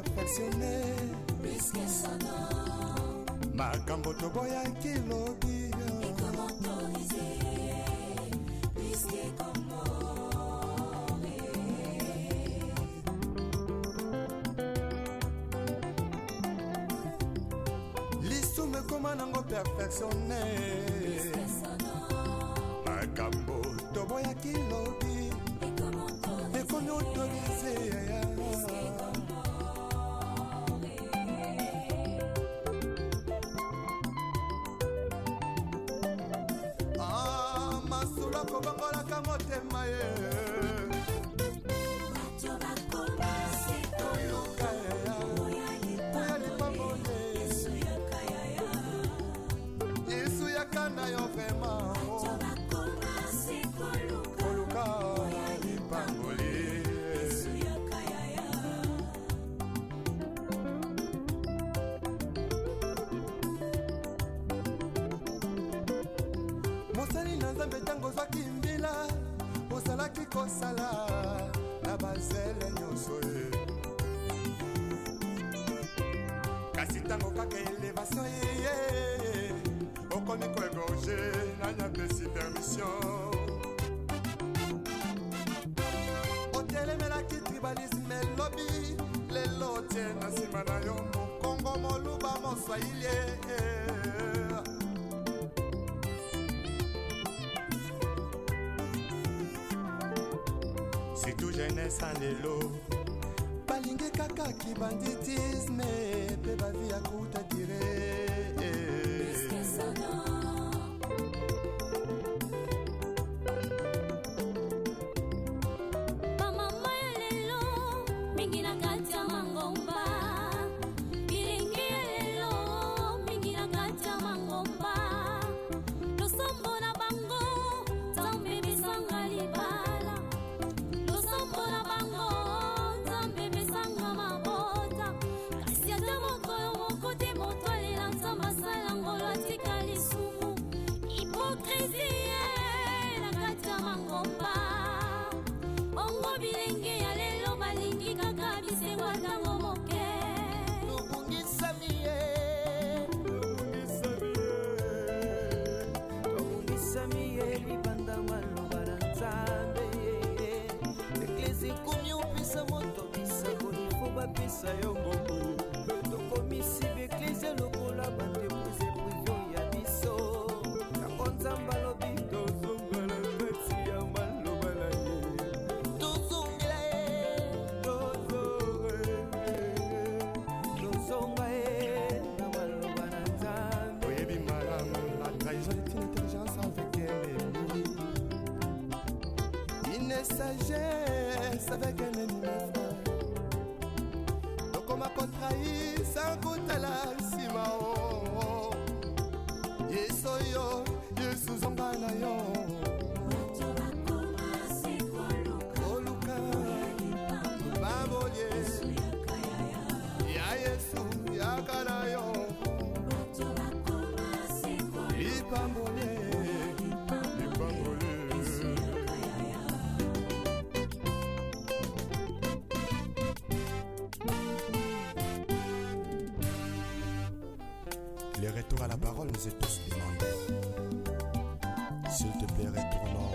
perfectionne. Makambo toboyaki lobi lisumu ekoma nango perfectionne. Makambo toboyaki lobi ekomi autorise. Ah, masolo akobongolaka motema ye. Koluka ya lipamboli, Yesu yaka na yo vraiment. Koluka lipamboli. Mosali na Nzambe, ntango ozwaki mbila, ozalaki kosala na bazele nyonso ye. Kasi ntango kaka élévation eye, okomi koégorger. Nani apesi permission? Otelemelaki tribalisme elobi, lelo otie na nsima na yo Mokongo, Moluba, Moswahili. Surtout jeunesse ya lelo balingi kaka kibanditisme mpe bavie ya courte durée. Bamama ya lelo mingi na kati ya mangomba, bilenge ya lelo mingi na kati ya mangomba, losambo na bango Nzambe besanga libala, losambo na bango Nzambe besanga mabota. Kasi ata mokolo moko te moto alela Nzambe asala ngolo atika lisumu. Hypocrisie na kati ya mangomba. Bongo bilenge ya lelo balingi kaka bisengo ntango moke. Tobungisami ye, tobungisami ye libanda maloba na Nzambe. Eklese ekomi opesa moto bisakoli fo bapesa yo mbongo. Tokomisi baeklese lokola baentreprise privée ya biso. Yango Nzambe alobi tozongela kati ya maloba na ye. Tozongela ye, tozonga ye na maloba na Nzambe. Oyebi malamu, la trahison est une intelligence avec un ennemi, une sagesse avec un ennemi, mes frères. Tokoma kotrahir sans kotala nsima. O Yesu oyo, Yesu zonga na yo. Koluka lipamboli ya Yesu, yaka na yo lipamboli, lipamboli. Le retour à la parole nous est tous demandé. S'il te plaît, retournons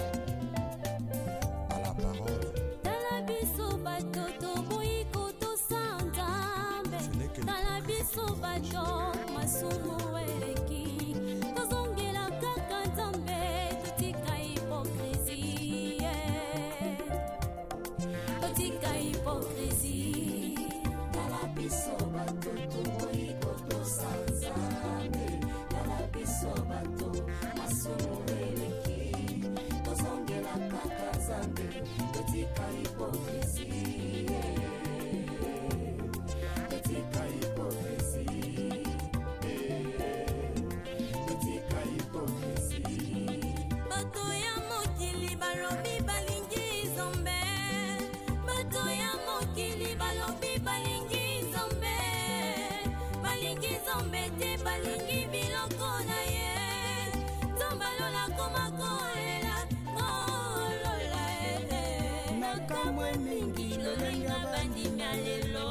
à la parole. Tala biso bato toboyi kotosa Nzambe. Ce n'est que Tala biso bato masumu eleki, tozongela kaka Nzambe, totika hypocrisie, totika hypocrisie. Tala biso bato toboyi kotosa Nzambe. Tala biso bato masumu eleki, tozongela kaka Nzambe, totika hypocrisie, totika hypocrisie, totika hypocrisie. Bato ya mokili balobi balingi Nzambe, bato ya mokili balobi balingi Nzambe, balingi Nzambe te, balingi biloko na ye. Nzambe alola koma kolela kolola. Nakamwe mingi lolenge bandimi ya lelo.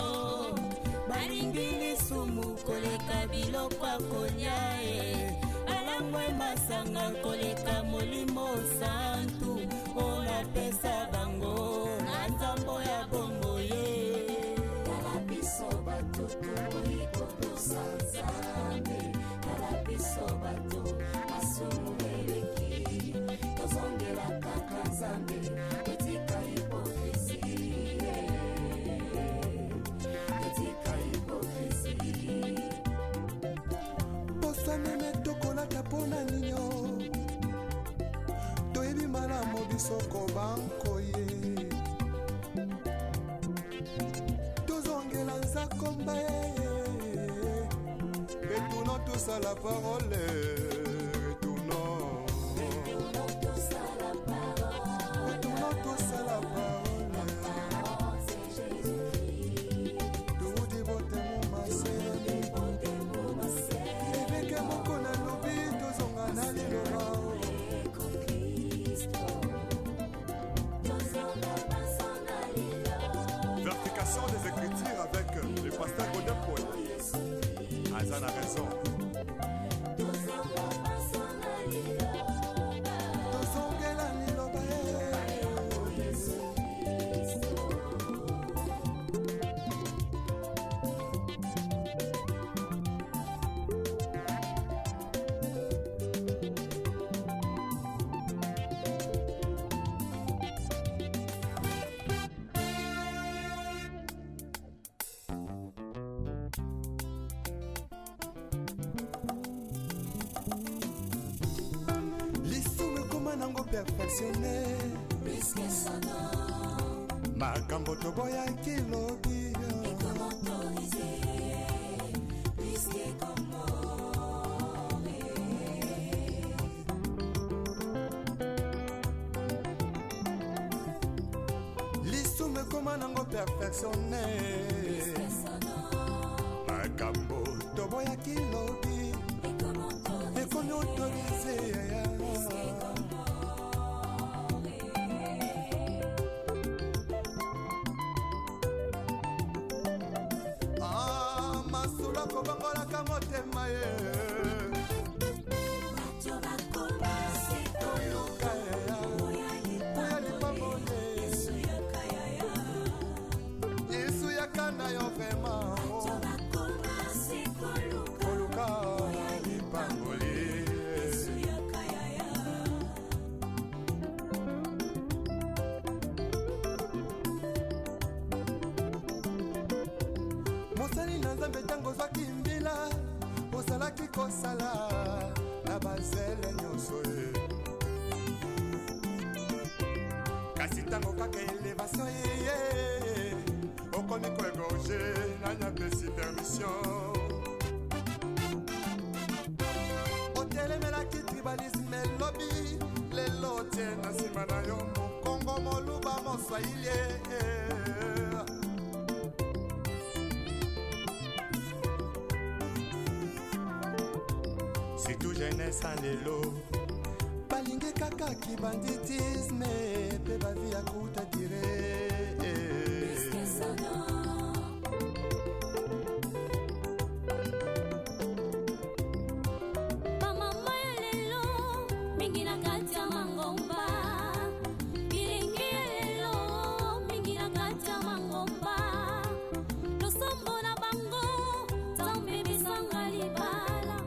Koleka biloko ya kolia e, balangwe masanga koleka Molimo Santu oyo napesa bango na nzambo ya bombo ye. Tala biso bato toboyi kotosa Nzambe. Tala biso bato, masumu eleki, tozongela kaka Nzambe, totika hypocrisie, totika hypocrisie. Poso meme tokolata mpo na ninio? Toyebi malamu biso kobankoye. Tozongela nzakomba ye. Retournons tous à la parole, retournons. Retournons tous à la parole. Retournons tous à la parole. Parole, c'est Jésus-Christ. Toudi botemo maseni. Évêque moko nalobi, tozonga na liloba. Kristo, tozonga baso na liloba. Vérification des Écritures avec le pasteur Godin Paul. Aza na raison. Tozonga baso na liloba. Tozongela liloba ye. Yesu Kristo. Lisumu ekoma nango perfectionné. Puisque son nom Makambo toboyaki lobi est comme autorisé, puisque comme mort. Lisumu ekoma nango perfectionné. Puisque son nom Makambo toboyaki lobi est comme autorisé, ekomi autorisé. Puisque comme mort. Ah, masolo akobongolaka motema ye. Bato bakoma se Koluka oya oya lipamboli. Lipamboli. Yesu yaka yaya. Yesu yaka na yo vraiment. Bato bakoma se koluka Koluka lipamboli. Yesu yaka yaya. Mosali na Nzambe, ntango ozwaki mbila, ozalaki kosala na bazele nyonso ye. Kasi ntango kaka élévation eye, okomi koégorger. Nani apesi permission? Otelemelaki tribalisme elobi, lelo otie na nsima na yo Mokongo, Moluba, Moswahili. Surtout jeunesse ya lelo balingi kaka kibanditisme mpe bavie ya courte durée. Puisque son nom Bamama ya lelo mingi na kati ya mangomba, bilenge ya lelo mingi na kati ya mangomba, losambo na bango Nzambe besanga libala,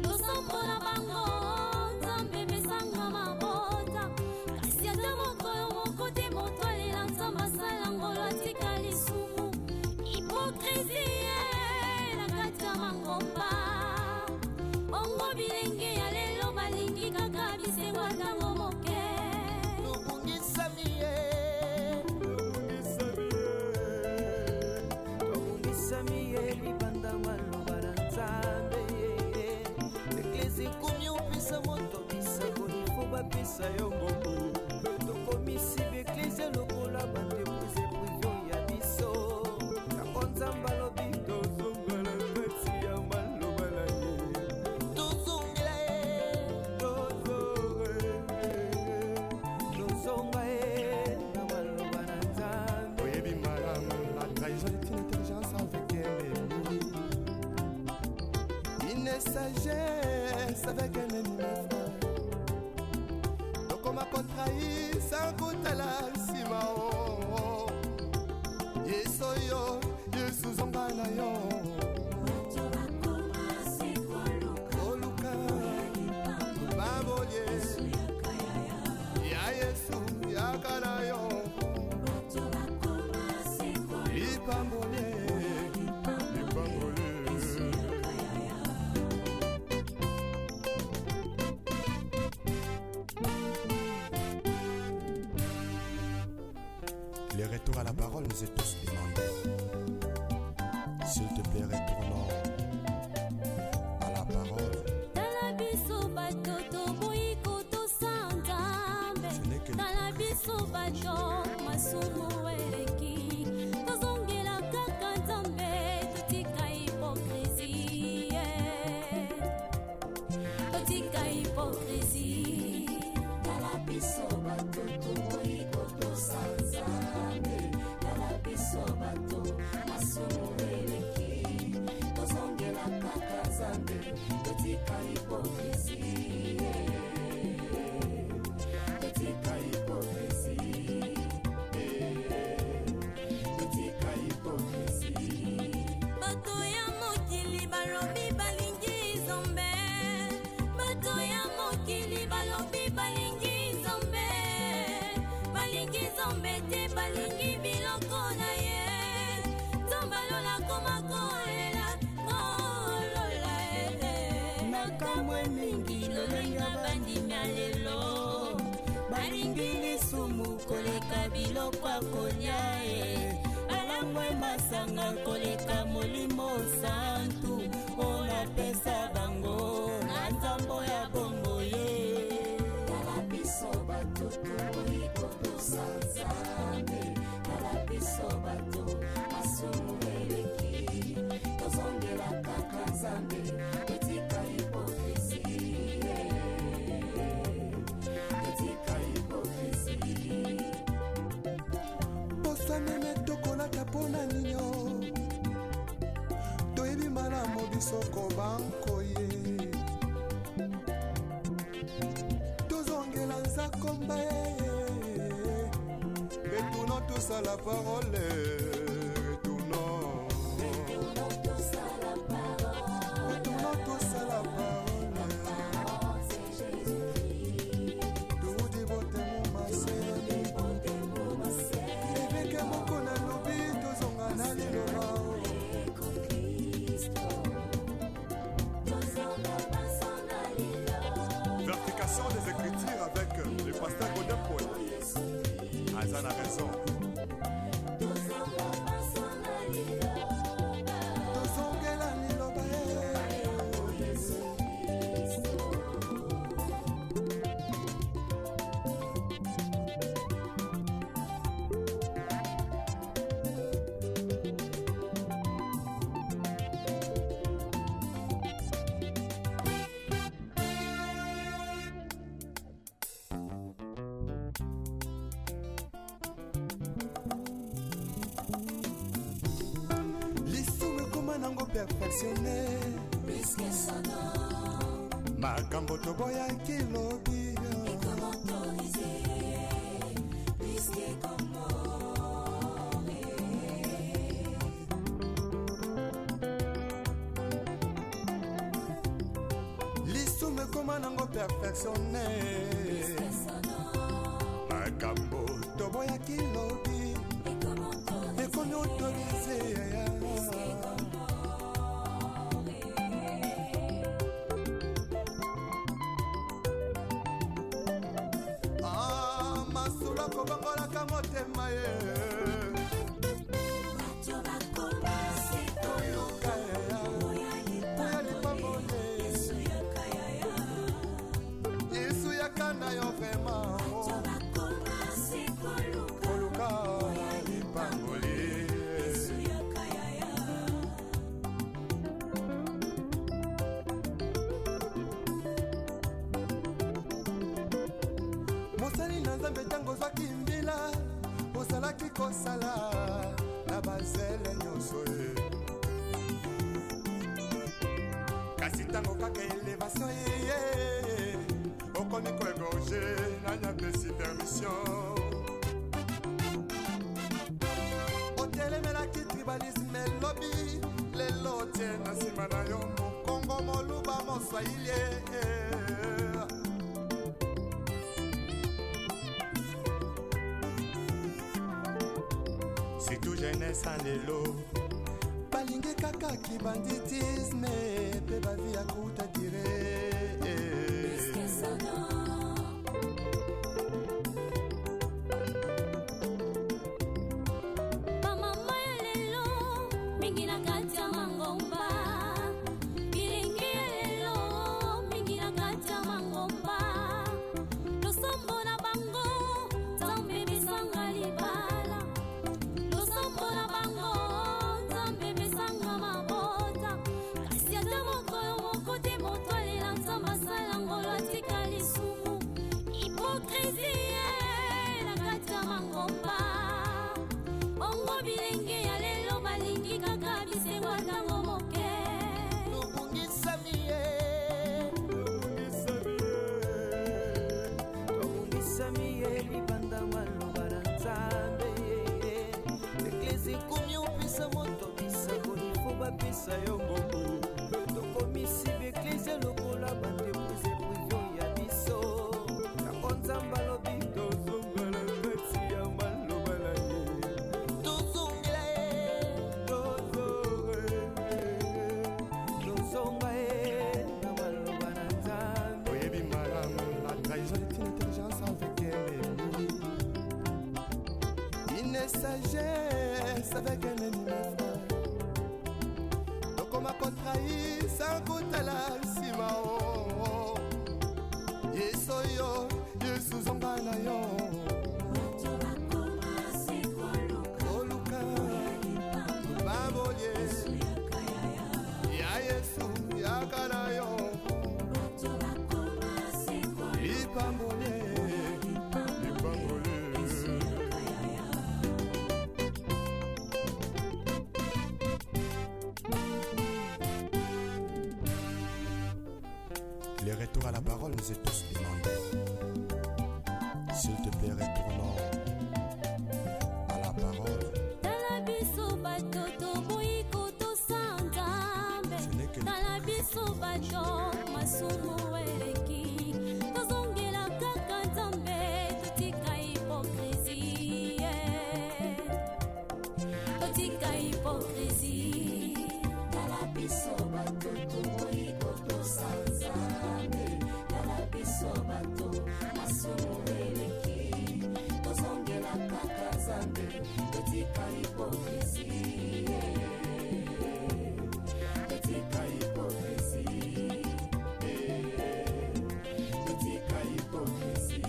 losambo na bango Nzambe besanga mabota, kasi ata mokolo moko te moto alela Nzambe asala ngolo atika lisumu. Hypocrisie na kati ya mangomba. Bongo bilenge ya lelo balingi kaka bisengo ntango moke. Tobungisami ye, tobungisami ye libanda maloba na Nzambe. Eklese ekomi opesa moto bisakoli fo bapesa yo mbongo. Tokomisi baeklese lokola baentreprise privée ya biso. Yango Nzambe alobi, tozongela kati ya maloba na ye. Tozongela ye, tozonga ye na maloba na Nzambe. Oyebi malamu, la trahison est une intelligence avec ennemi. Ne sagesse avec un ennemi, mes frères. Tokoma kotrahir sans kotala nsima o. Yesu oyo, Yesu zonga na yo. Bato bakoma se koluka Oluka lipamboli. babolie Yesu yaka yaya. ya Yesu yaka na yo. Bato bakoma se koluka Lipambolie, lipamboli. lipambolie. Yesu yaka yaya. Le retour à la parole nous est tous demandé. S'il te plaît, retournons à la parole. Tala biso bato toboyi kotosa Nzambe. Ce n'est que Tala biso bato masumu eleki, tozongela kaka Nzambe, totika hypocrisie, totika hypocrisie. Tala biso bato toboyi kotosa Nzambe. Tala biso bato masumu eleki, tozongela kaka Nzambe, totika hypocrisie, totika hypocrisie, totika hypocrisie. Bato ya mokili balobi balingi Nzambe, bato ya mokili balobi balingi Nzambe, balingi Nzambe te, balingi biloko na ye. Nzambe alola koma kolela kolola ele. Nakamwe mingi lolenge bandimi ya lelo balingi lisumu koleka biloko ya kolia e, balangwe masanga koleka Molimo Santu oyo napesa bango na nzambo ya bombo ye. Tala biso bato toboyi kotosa Nzambe. Tala biso bato masumu eleki, tozongela kaka Nzambe, totika hypocrisie, totika hypocrisie. Poso meme tokolata mpo na ninyo, toyebi malamu biso kobankoye, tozongela nzakomba ye. Retournons tous à la parole, retournons. Retournons tous à la parole. Retournons tous à la parole. Parole, c'est Jésus-Christ. Toudi botemo maseni. Évêque moko nalobi tozonga na liloba o. Cristo. Tozonga basonga lilo. Vérification des Écritures avec le pasteur Godin Paul. Aza na raison. Tozonga basonga lilo. Tozongela liloba e. Yesu Kristo. Lisumu ekoma nango perfectionné. Puisque son nom Makambo toboyaki lobi est comme autorisé, puisque comme mort. Lisumu ekoma nango perfectionné. Puisque son nom Makambo toboyaki lobi est comme autorisé, ekomi autorisé. puisque comme mort. Ah, masolo akobongolaka motema ye. Bato bakoma se Luka koluka ya oya oya lipamboli. Lipamboli. Yesu yaka yaya. Yesu yaka na yo vraiment. Bato bakoma se koluka Koluka lipamboli. Yesu yaka yaya. Mosali na Nzambe, ntango ozwaki mbila, ozalaki kosala na bazele nyonso ye. Kasi Ntango kaka elevation eye, okomi koegorge. Nani apesi permission? Otelemelaki tribalisme elobi, lelo otie na nsima na yo mokongo, moluba, moswahili. Surtout jeunesse ya lelo balingi kaka kibanditisme mpe bavi ya kuta dire. Puisque sonore. Bamama ya lelo mingi na kati ya mangomba, bilingi ya lelo mingi na kati ya mangomba, losambo na bango Nzambe besanga libala, losambo na bango Nzambe besanga mabota, kasi ata mokolo moko te moto alela Nzambe asala ngolo atika lisumu. Hypocrisie na kati ya mangomba. Bongo bilenge ya lelo balingi kaka bisengo ntango moke. Tobungisami ye, tobungisami ye libanda maloba na Nzambe. Eklese ekomi opesa moto bisakoli, fo bapesa yo mbongo. Tokomisi baeklese lokola baentreprise privée ya biso. Yango Nzambe alobi tozongela kati ya maloba na ye, tozongela ye, tozonga ye na maloba na Nzambe. Oyebi malamu, la trahison est une intelligence avec un ennemi, une sagesse avec un ennemi, mes frères. Tokoma kotrahir sans kotala nsima o. Yesu oyo, Yesu, zonga na yo. Bato bakoma se koluka oluka lipambo. Bambolie. Yesu yaka yaya. Ya Yesu, yaka na yo. Bato bakoma se koluka Lipambolie. lipambo. Lipambolie. Yesu yaka yaya. Le retour à la parole nous est tous demandé. S'il te plaît, retournons à la parole. Tala biso bato toboyi kotosa Nzambe. Ce n'est que Tala biso bato masumu eleki, tozongela kaka Nzambe, totika hypocrisie, totika hypocrisie. Tala biso bato toboyi kotosa Nzambe. Tala biso bato masumu eleki, tozongela kaka Nzambe, totika hypocrisie, totika hypocrisie, totika hypocrisie.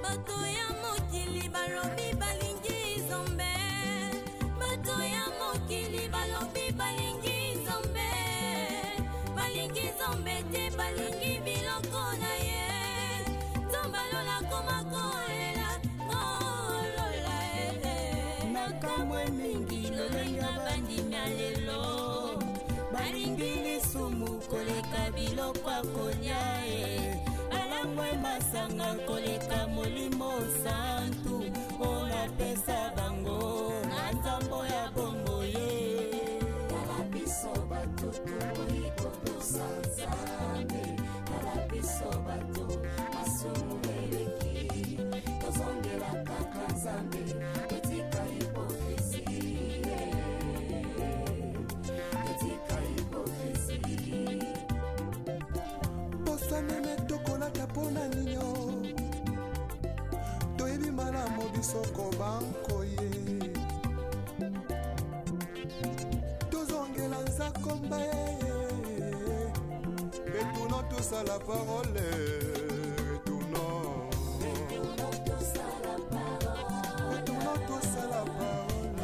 Bato ya mokili balobi balingi Nzambe, bato ya mokili balobi balingi Nzambe, balingi Nzambe te, balingi biloko na ye. Nzambe alola koma kolela kolola. Nakamwe mingi lolenge bandimi ya lelo balingi lisumu koleka biloko ya kolia e, balangwe masanga koleka Molimo Santu oyo napesa bango na nzambo ya bongo ye. Tala biso bato toboyi kotosa Nzambe. Tala biso bato masumu eleki, tozongela kaka Nzambe, totika hypocrisie, totika hypocrisie. Poso meme tokolata mpona ninyo, toyebi malamu biso kobankoye. Tozongela nzakomba ye. Retournons tous à la parole, retournons. Retournons tous à la parole. Retournons tous à la parole.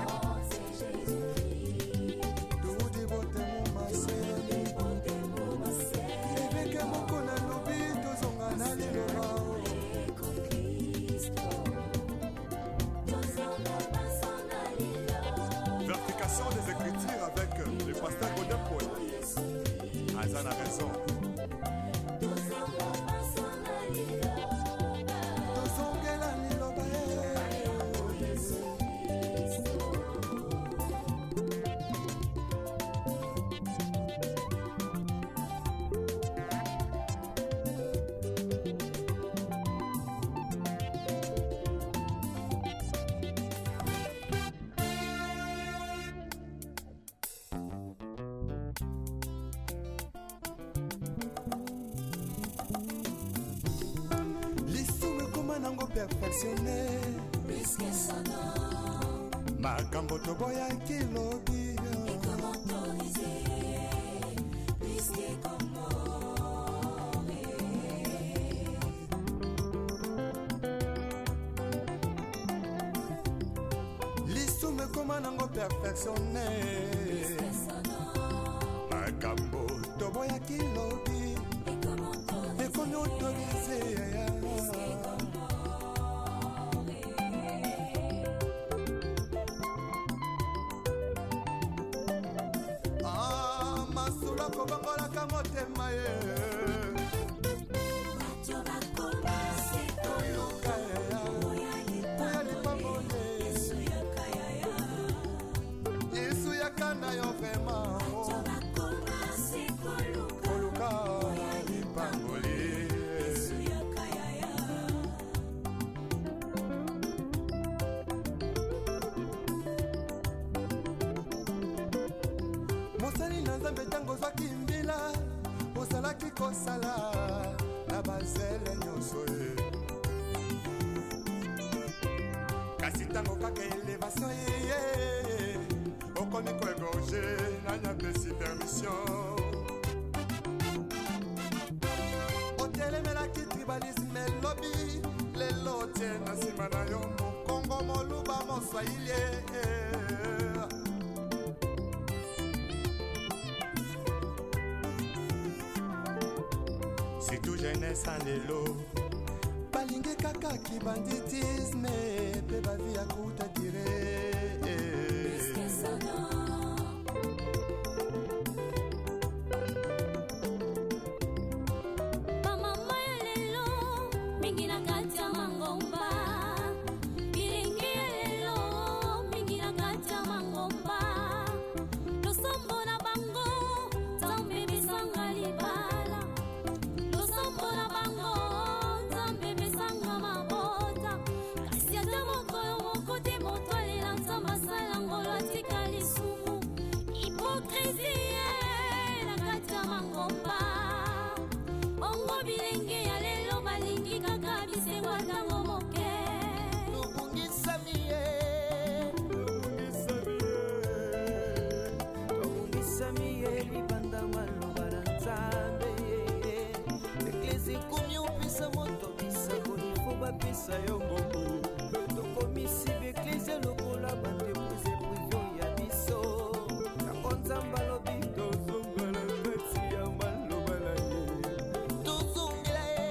Parole, c'est Jésus-Christ. Toudi botemo masemi. Botemo masemi. Évêque moko nalobi tozonga na liloba. Kristo. Tozonga basonga lilo. Vérification des Écritures avec le pasteur Godin Paul. Aza na raison. Tozonga baso na liloba. Tozongela liloba ye. Yesu Kristo. Lisumu ekoma nango perfectionne. Puisque son nom Makambo toboyaki lobi est comme autorisé, puisque comoré. Lisumu ekoma nango perfectionne. Puisque son nom Makambo toboyaki lobi est comme autorisé, ekomi autorise. puisque comoré. Ah, masolo akobongolaka motema ye. Bato bakoma se Koluka koluka ya oya oya lipamboli, lipamboli. Yesu yaka yaya. Yesu yaka na yo vraiment. Bato bakoma se koluka Koluka lipamboli. Yesu yaka yaya. Mosali na Nzambe, ntango ozwaki mbila, ozalaki kosala na bazele nyonso ye. Kasi ntango kaka elevation eye, okomi koegorge. Nani apesi permission? Otelemelaki tribalisme elobi, lelo otie na nsima na yo mokongo, moluba, moswahili. Surtout jeunesse ya lelo balingi kaka kibanditisme mpe bavi ya kuta dire. Puisque son nom Bamama ya lelo mingi na kati ya mangomba, bilenge ya lelo mingi na kati ya mangomba, losambo na bango Nzambe besanga libala, losambo na bango Nzambe besanga mabota, kasi ata mokolo moko te moto alela Nzambe asala ngolo atika lisumu. Hypocrisie na kati ya mangomba. Bongo bilenge ya lelo balingi kaka bisengo ntango moke. Tobungisami ye, tobungisami ye libanda maloba na Nzambe. Eklese ekomi opesa moto bisango, ifo bapesa yo mbongo. Tokomisi baeklese lokola baentreprise privé ya biso. Yango Nzambe alobi tozongela kati ya maloba na ye. Tozongela ye,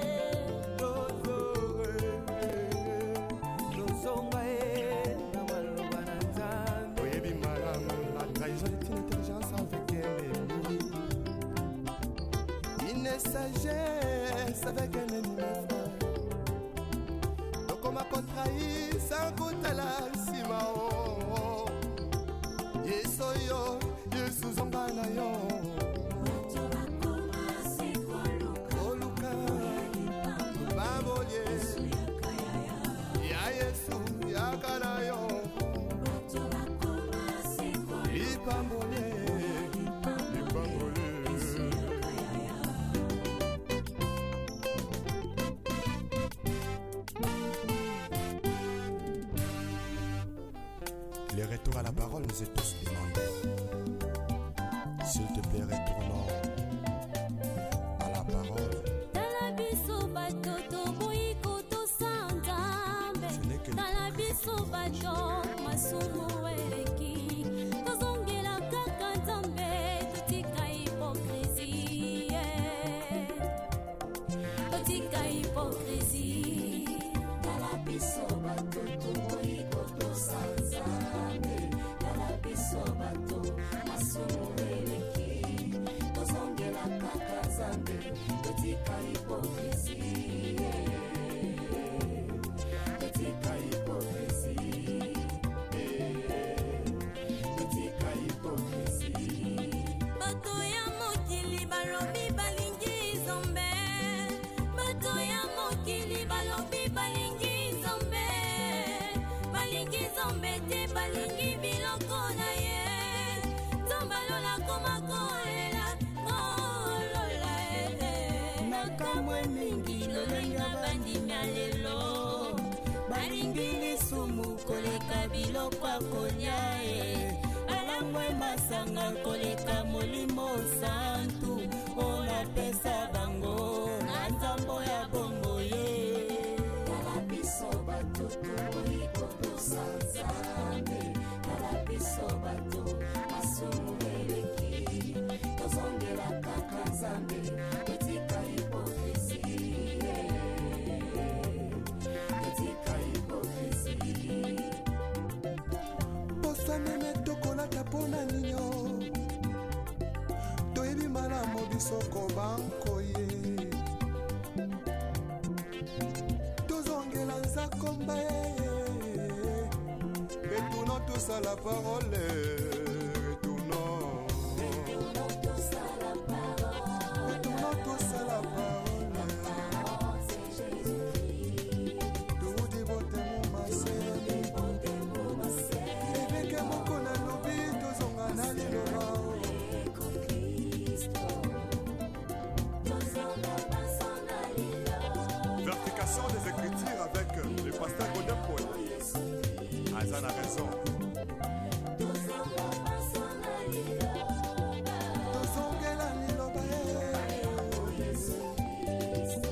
tozonga ye na maloba na Nzambe. Oyebi malamu, la trahison est une intelligence avec un ennemi, une sagesse avec un ennemi, mes frères. Tokoma kotrahir sans kotala nsima o. Yesu oyo, Yesu zonga na yo. Bato bakoma se koluka Koluka lipamboli, babolie. Yesu yaka yaya. Ya Yesu yaka na yo. Bato bakoma se koluka Lipambolie, lipambolie. Yesu yaka yaya. Le retour à la parole nous est tous demandé. S'il te plaît, retournons à la parole. Tala biso bato toboyi kotosa Nzambe. Ce n'est que Tala biso bato masumu eleki, tozongela kaka Nzambe, totika hypocrisie, totika hypocrisie. Tala biso bato toboyi kotosa Nzambe. Tala biso bato masumu eleki. kaka Nzambe, totika hypocrisie, totika hypocrisie, totika hypocrisie. Bato ya mokili balobi balingi Nzambe, bato ya mokili balobi balingi Nzambe, balingi Nzambe te, balingi biloko na ye. Nzambe alola koma kolela kolola e. Nakamwe mingi lolenge bandimi ya lelo balingi lisumu koleka biloko ya kolia e, balangwe masanga koleka Molimo Santu oyo napesa bango na nzambo ya bombo ye. Tala biso bato toboyi kotosa Nzambe, tala biso bato masumu eleki, tozongela kaka Nzambe, totika hypocrisie, totika hypocrisie. Poso meme tokolata mpo na ninio, toyebi malamu biso kobanko ye. Tozongela nzakomba ye. Retournons tous à la parole, retournons. Retournons tous à la parole. Retournons tous à la parole. Parole, c'est Jésus-Christ. Toudi botemo masele. Évêque moko nalobi, tozonga na liloba. Kristo, tozonga baso na liloba. Vérification des Écritures avec le pasteur Godin Paul. Aza na raison. Tozonga baso na liloba. Tozongela liloba ye. Yesu Kristo.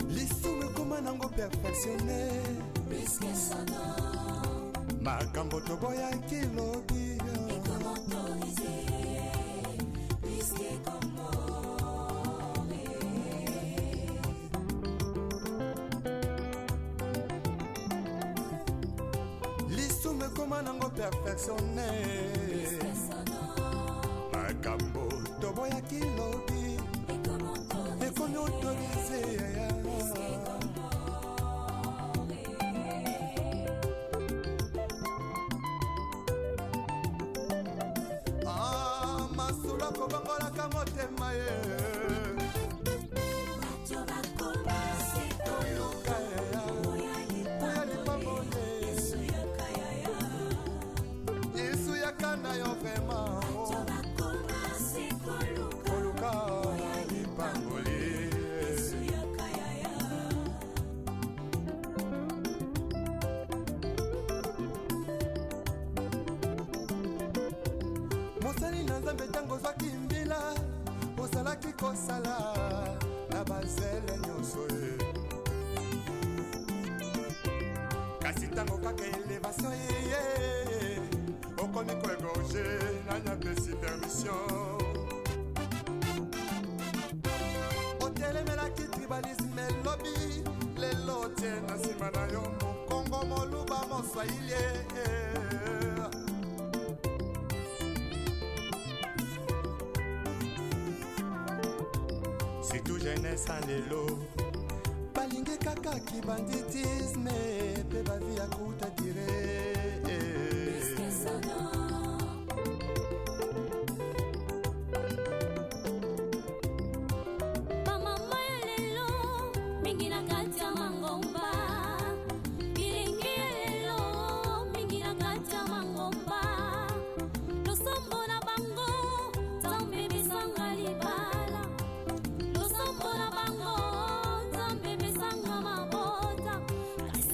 Lisumu ekoma nango perfectionné. Puisque son nom Makambo toboyaki lobi est comme autorisé, puisque comme mort. Lisumu ekoma nango perfectionné. Puisque son nom Makambo toboyaki lobi est comme autorisé, ekomi autorisé. Puisque comme mort. Ah, masolo akobongolaka motema ye. Bato bakoma se Luka oya oya lipamboli. Lipamboli. Yesu yaka yaya. Yesu yaka na yo vraiment. Bato bakoma se koluka Koluka lipamboli. Yesu yaka yaya. Mosali na Nzambe, ntango ozwaki mbila, ozalaki kosala na bazele nyonso ye, kasi ntango kaka élévation ye, okomi koégorger. Nani apesi permission? Otelemelaki tribalisme elobi, lelo otie na nsima na yo Mokongo, Moluba, Moswahili. Surtout jeunesse ya lelo balingi kaka kibanditisme mpe bavie ya courte durée. Puisque son nom Bamama ya lelo mingi na kati ya mangomba, bilenge ya lelo mingi na kati ya mangomba, losambo na bango Nzambe besanga libala, losambo na bango Nzambe besanga mabota, kasi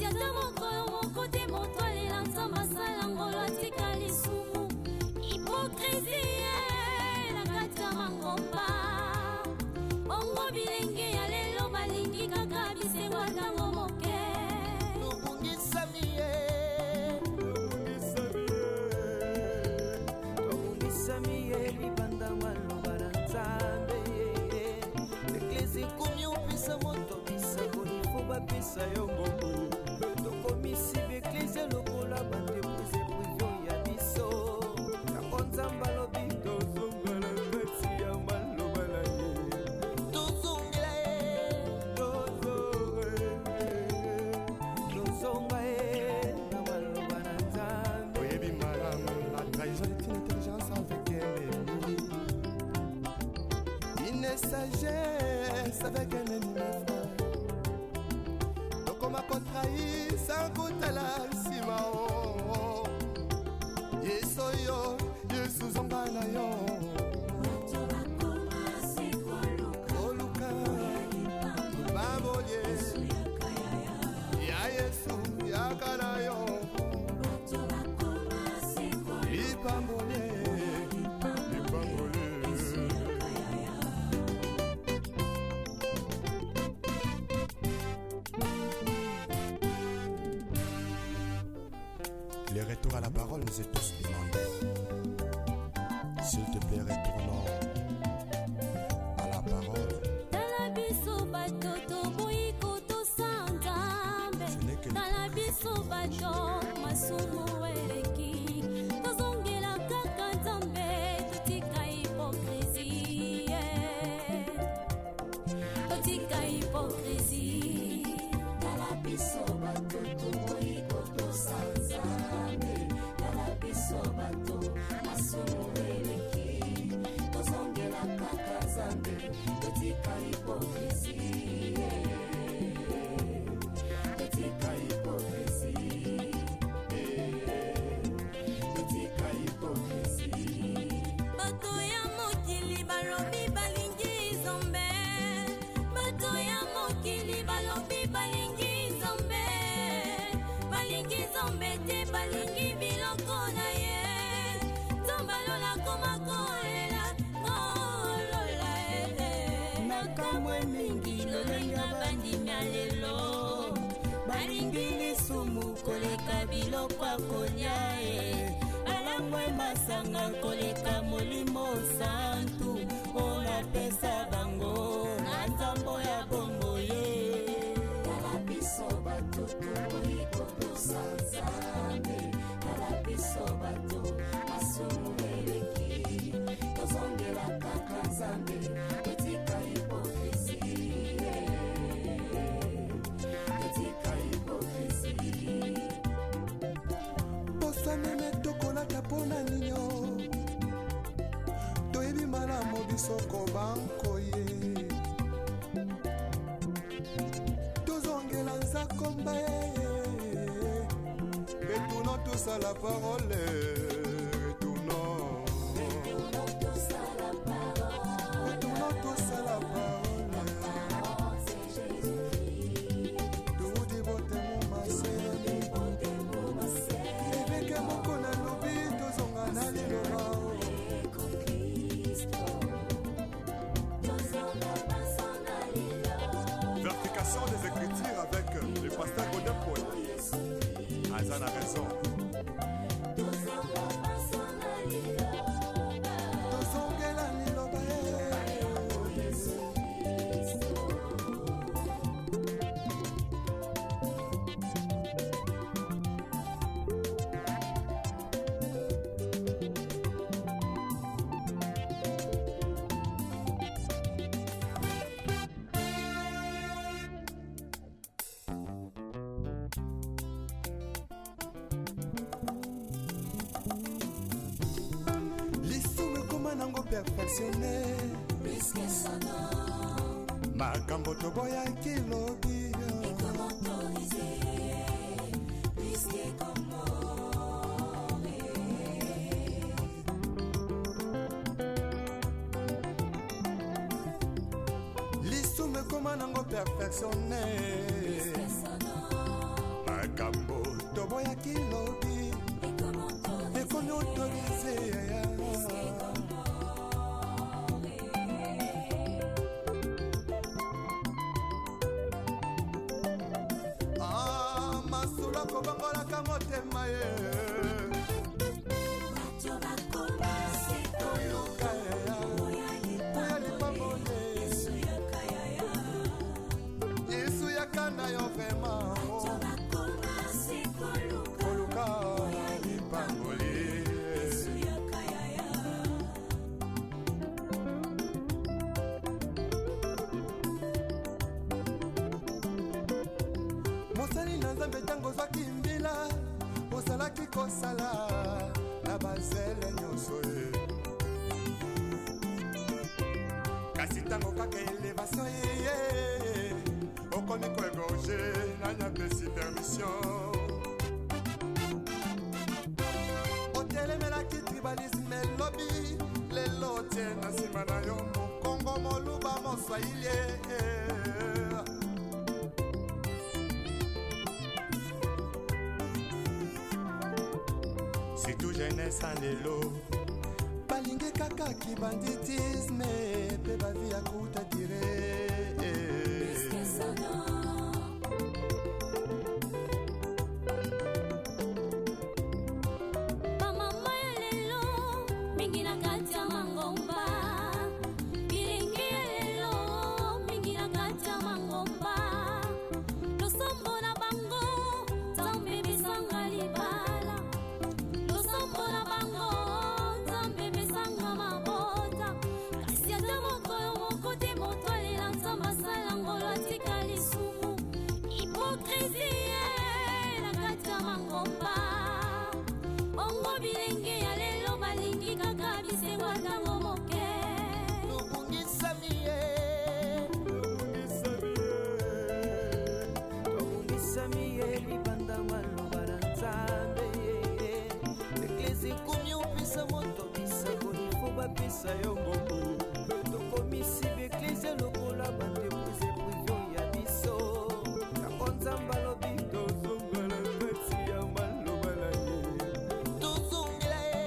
sagesse avec un ennemi frère. Tokoma kotrahir sans kotala nsima o. Yesu oyo, Yesu zonga na yo. Bato bakoma se koluka Koluka babolie Yesu yaka yaya. Ya Yesu yaka na yo. Bato bakoma se koluka Lipambolie, lipambolie. Yesu yaka yaya. Le retour à la parole nous est tous demandé. S'il te plaît, retournons à la parole. Tala biso bato toboyi kotosa Nzambe. Ce n'est que Tala biso bato masumu eleki, tozongela kaka Nzambe, totika hypocrisie, totika hypocrisie. Tala biso bato toboyi kotosa Nzambe. Tala biso bato masumu eleki, tozongela kaka Nzambe, totika hypocrisie, totika hypocrisie, totika hypocrisie. Bato ya mokili balobi balingi Nzambe, bato ya mokili balobi balingi Nzambe, balingi Nzambe te, balingi biloko na ye. Nzambe alola koma kolela ngolola ele. Nakamwe mingi lolenge bandimi ya lelo balingi lisumu koleka biloko ya kolia e, balangwe masanga koleka Molimo Santu oyo napesa bango na nzambo ya bongo ye. Tala biso bato toboyi kotosa Nzambe. Tala biso bato masumu eleki, tozongela kaka Nzambe, totika hypocrisie, totika hypocrisie. Poso meme tokolata mpona ninyo, toyebi malamu biso kobanko ye. Tozongela nzakomba ye. Retournons tous à la parole, retournons. Retournons tous à la parole. Retournons tous à la parole. Parole, c'est Jésus-Christ. Toudi botemo maseni. Évêque moko nalobi tozonga na liloba. Kristo, tozonga basanga liloba. Vérification des Écritures avec le pasteur Godin Paul. Aza na raison. Tozonga basanga liloba. Tozongela liloba ye. Yesu Kristo. Lisumu ekoma nango perfectionné. Plus que son nom Makambo toboyaki lobi est autorisé, plus que Gomorrhe. Lisumu ekoma nango perfectionné. Plus que son nom Makambo toboyaki lobi est autorisé, ekomi autorisé. Plus que Gomorrhe. Ah, masolo kobongolaka motema ye. Bato bakoma se koluka Koluka oya oya lipamboli. Lipamboli. Yesu yaka yaya. Yesu yaka na yo vraiment. Bato bakoma se koluka Koluka lipamboli. Yesu yaka yaya. Mosali na Nzambe, ntango ozwaki mbila, ozalaki kosala na bazele nyonso ye. Kasi Ntango kaka elevation eye, okomi koégorger. Nani apesi permission? Otelemelaki tribalisme elobi, lelo otie na nsima na yo mokongo, moluba, moswahili. Surtout jeunesse ya lelo balingi kaka kibanditisme mpe bavie ya courte durée. Puisque ça non. Bamama ya lelo mingi na kati ya mangomba, bilenge ya lelo mingi na kati ya mangomba, losambo na bango Nzambe besanga libala, losambo na bango Nzambe besanga mabota, kasi ata mokolo moko te moto alela Nzambe asala ngolo atika lisumu. Hypocrisie na kati ya mangomba. Bongo bilenge ya lelo balingi kaka bisengo ntango moke. Tobungisami ye, tobungisami ye libanda maloba na Nzambe. Eklese ekomi opesa moto bisakoli fo bapesa yo mbongo. Tokomisi baeklese lokola baentreprise privée ya biso. Yango Nzambe alobi tozongela kati ya maloba na ye, tozongela ye,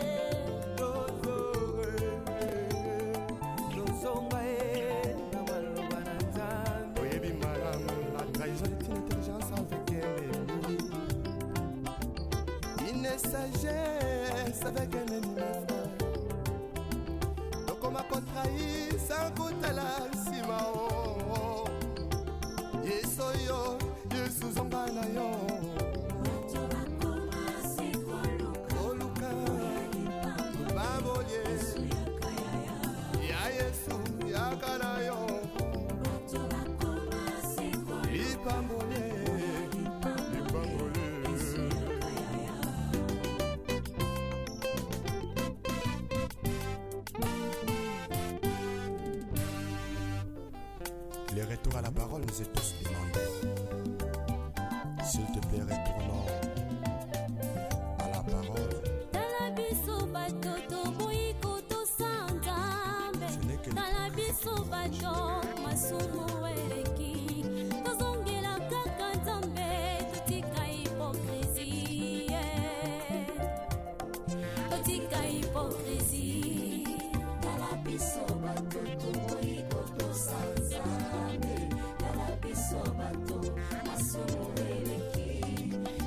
tozonga ye na maloba na Nzambe. Oyebi malamu, la trahison est une intelligence avec un ennemi, une sagesse avec un ennemi, mes frères. Tokoma kotrahir sans kotala nsima o. Yesu oyo, Yesu, zonga na yo. Bato bakoma se koluka oluka lipamboli. Bambolie. Yesu yaka yaya. Ya Yesu, yaka na yo. Bato bakoma se koluka Lipambolie. lipamboli. Lipambolie. Yesu yaka yaya. Le retour à la parole nous est tous demandé. S'il te plaît, retournons à la parole. Tala biso bato toboyi kotosa Nzambe. Ce n'est que Tala biso bato masumu eleki, tozongela kaka Nzambe, totika hypocrisie, totika hypocrisie. Tala biso bato toboyi kotosa Nzambe. Tala biso bato masumu eleki,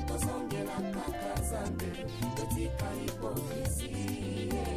tozongela kaka Nzambe, totika hypocrisie.